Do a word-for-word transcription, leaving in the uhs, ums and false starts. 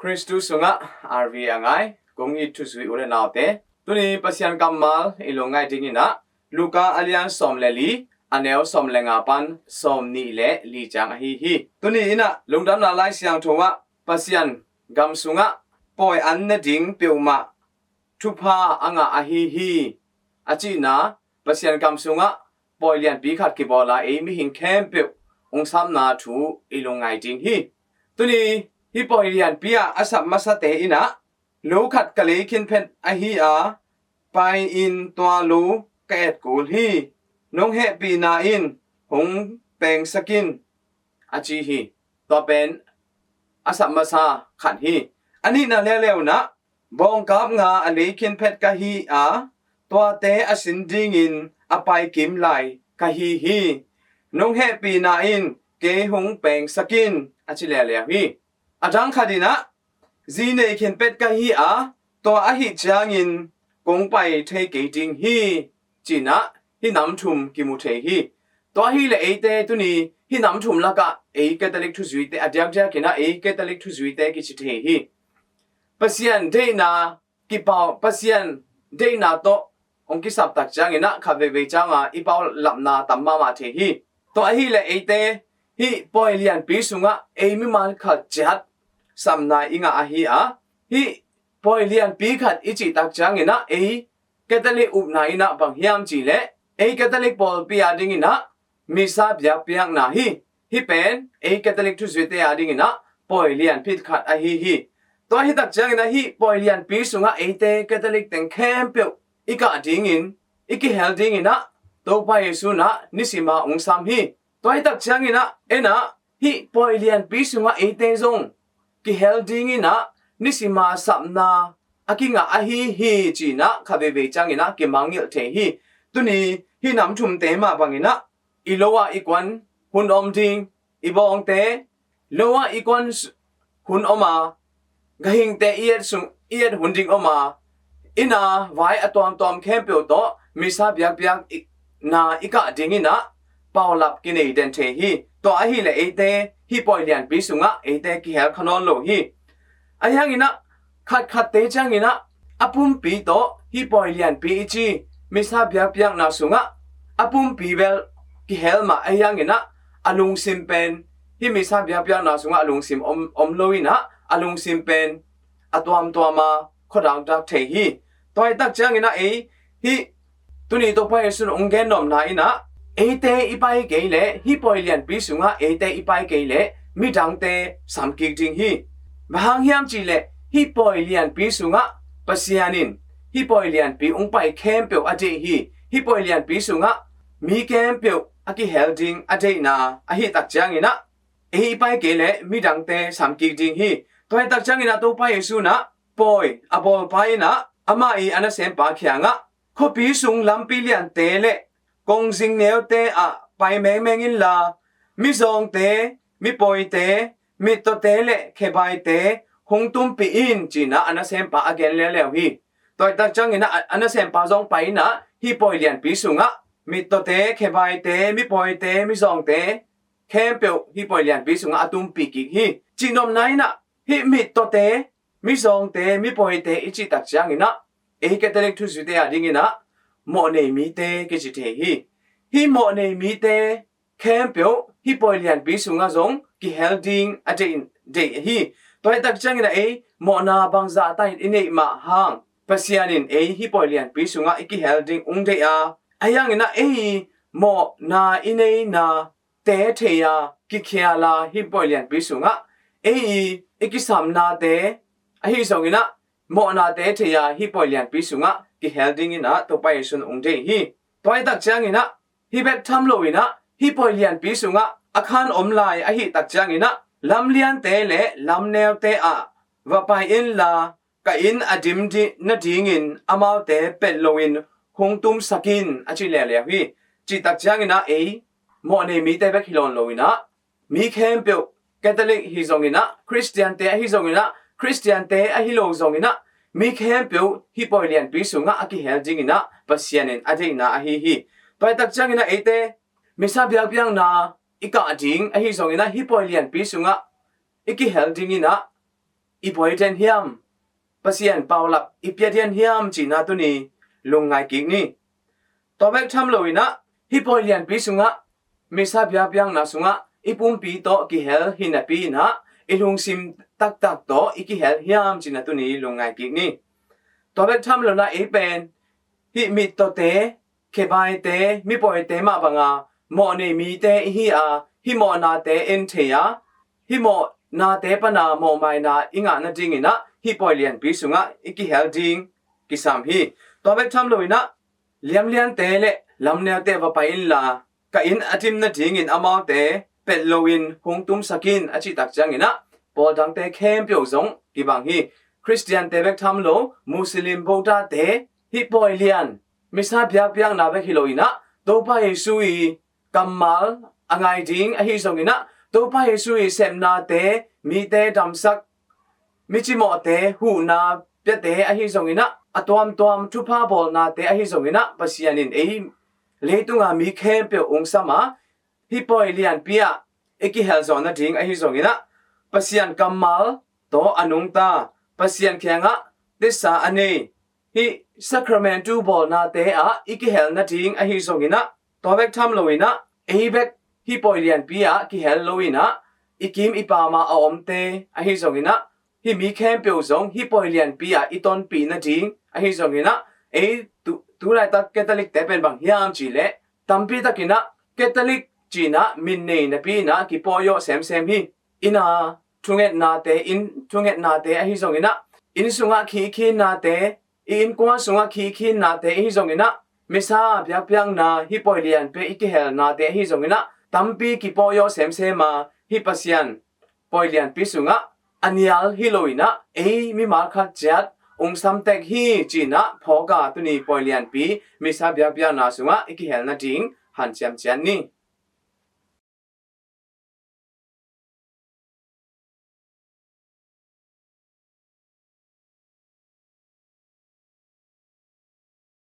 Khristu sungah R V a ngai kong it thuzui u le naute, tuni Pasian kammal i lungngaih dinginah Luka a lian sawm le li, a neu sawm le nga pan sawm nih le li ciang ahi hi. Tuni innah lungdamna Lai Siangtho ah Pasian gam sungah pawi an ne ding peuhmah thupha a ngah ahi hi, a cihna Pasian gam sungah pawi lianpi khat kibawla ei mihing khempeuh ungsapna thu i lungngaih ding hi. Tuni hih pawi lianpi ah a sap masate innah lo khat ka lei khin phet ahi a, pai-in tua lo ka et kul hi. Nong hehpihna in hong pengsak in, a ci hi. Tua pen a sap masa khat hi. A nihna leuleu nah bawngkap nga a lei khin phet ka hi a, tuate a sin dingin a pai kim lai ka hi hi. Nong hehpihna in kei hong pengsak in, a ci leuleu hi. A dang khat innah zi nei khin phet ka hi a, tua ahi ciangin kong pai thei kei ding hi, cinah hih nam thum kimu thei hi. Tua hileh eite tuni hih nam thum lakah ei Catholic thuzuite a diakdiakinah ei Catholic thuzuite kici thei hi. Pasian deihna kipau, Pasian deihna tawh hong kisap tak cianginah khat veivei cianga i paulapna tam mahmah thei hi. Tua ahileh eite hih pawi lianpi sungah ei mimal khat ciat samna i ngah ahi a, hih pawi lianpi khat i cih tak cianginah ei Catholic upna innah bang hiam cihleh ei Catholic pawlpi a dinginah misa biakpiakna hi. Hih pen ei Catholic thuzuite a dinginah pawi lianpi khat ahi hi. Tua hi tak cianginah hih pawi lianpi sungah eite Catholic teng khempeuh i kah dingin i kihel dinginah Topa Jesu nah nisima ungsam hi. Tua hi tak cianginah enah hih pawi lianpi sungah eite zong kihel dinginah nisima sapna a kingah ahi hi, cinah khat veivei cianginah kimangngilh thei hi. Tuni hih nam thumte mah banginah i lo ah i kuan hun om ding, i bawngte lo ah i kuan s-, hun om a, gahingte i et sung, i et hun ding om a, inn a vai a tuamtuam khempeuh tawh misa biakpiakna i kah dinginah paulap kinei den thei hi. Tua ahileh eite hih pawi lianpi sungah eite kihel kha nawn lo hi. Ahi hanginah khatkhatte cianginah a pumpi tawh hih pawi lianpi i ci misa biakpiakna sungah a pumpi bel kihel mah ahi hanginah a lungsim pen hih misa biakpiakna sungah a lungsim om, om lo inah a lungsim pen a tuamtuama khuadakdak thei hi. Tua hi tak cianginah ei hih tuni Topa Jesu in hong gennopna innah eite i pai kei leh hih pawi lianpi sungah eite i pai kei leh midangte samkik ding hi. Bang hang hiam cihleh hih pawi lianpi sungah Pasian in hih pawi lianpi hong pai khempeuh a deih hi. Hih pawi lianpi sungah mi khempeuh a kihel ding a deihna ahi tak cianginah ei i pai kei leh midangte samkik ding hi. Tua hi tak cianginah Topa Jesu nah pawi a bawlpa innah amah i a nasempa kiangah khuapi sung lampi liante le kongzing neute ah pai mengmeng inla mizawngte, mipawite, mittawte le khebaite hong tumpih in, cinah a nasempa a gen leuleu hi. Tua hi tak cianginah a, a nasempa zong pai innah hih pawi lianpi sungah mittawte, khebaite, mipawite, mizawngte khempeuh hih pawi lianpi sungah a tumpih kik hi. Cihnopna innah hih mittawte, mizawngte, mipawite i cih tak cianginah ei Catholic thuzuite a dinginah mawhnei mite kici thei hi. Hih mawhnei mite khempeuh hih pawi lianpi sungah zong kihel ding a deih, deih hi. Tua hi tak cianginah ei mawhna bangzah ta in i neih mah hang Pasian in ei hih pawi lianpi sungah i kihel ding hong deih a, ahi hanginah ei mawhna i neina te thei a kikhial a hih pawi lianpi sungah ei i, i kisamnate ahi zonginah mawhnate thei a hih pawi lianpi sungah kihel dinginah Topa Jesu in hong deih hi. Tua hi tak cianginah hih bek tham loinah hih pawi lianpi sungah a khan om lai ahi tak cianginah lamliante le lamneute ah va pai inla ka inn a dim di, nadingin amaute pelh loin hong tumsak in, a ci leuleu hi. Cih tak cianginah ei mawhnei mite bek hi lawn loinah mi khempeuh, Catholic hi zonginah, Khristiante ahi zonginah, Khristiante ahi lo zonginah mi khempeuh hih pawi lianpi sungah a kihel dinginah Pasian in a deihna ahi hi. Tua hi tak cianginah eite misa biakpiakna i kah ding ahi zonginah hih pawi lianpi sungah i kihel dinginah i buai den hiam? Pasian paulap i pia den hiam cihna tuni lungngai kik ni. Tua bek tham loinah hih pawi lianpi sungah misa biakpiakna sungah i pumpi tawh kihel hi napi inah i lungsim taktak tawh i kihel hiam cihna tuni lungngai kik ni. Tua bek tham loinah ei pen hih mittawte, khebaite, mipawite mah banga mawh nei mite i hi a, hih mawhnate en thei a, hih mawhnate pana mawhmaina i ngah nadinginah hih pawi lianpi sungah i kihel ding kisam hi. Tua bek tham loinah liamliante le lamneute va pai inla ka inn a dim nadingin amaute pelh loin hong tumsak in a cihtak cianginah pawl dangte khempeuh zong kibang hi. Khristiante bek tham lo Muslim Buddhate hih pawi lian misa biakpiakna bek hi loinah Topa Jesu i kammal a ngai ding ahi zonginah Topa Jesu i sepnate mite damsak, micimawhte huhna piate ahi zonginah a tuamtuam thupha bawlnate ahi zonginah Pasian in ei leitunga mi khempeuh ungsam a hih pawi lianpi ah i kihel zawh nading ahi zonginah Pasian kammal tawh a nungta, Pasian kiangah tisa a nei, hih sakramentu bawlnate ah i kihel nading ahi zonginah tua bek tham loinah ei bek hih pawi lianpi ah kihel loinah i kim i pama a omte ahi zonginah hih mi khempeuh zong hih pawi lianpi ah i tonpih nading ahi zonginah ei tu, tu laitak Catholic te pen bang hiam cihleh tampi takinah Catholic cinah min nei napi inah kipawi awh semsem hi. Inn a thungetnate, inn thungetnate ahi zonginah inn sungah khikhinnate, i innkuan sungah khikhinnate ahi zonginah misa biakpiakna hih pawi lianpi i kihelnate ahi zonginah tampi kipawi awh semsem a hih Pasian pawi lianpi sungah a nial hi loinah ei mimal khat ciat ungsam tek hi cinah phawka tuni pawi lianpi misa biakpiakna sungah i kihel nading hanciam ciat ni.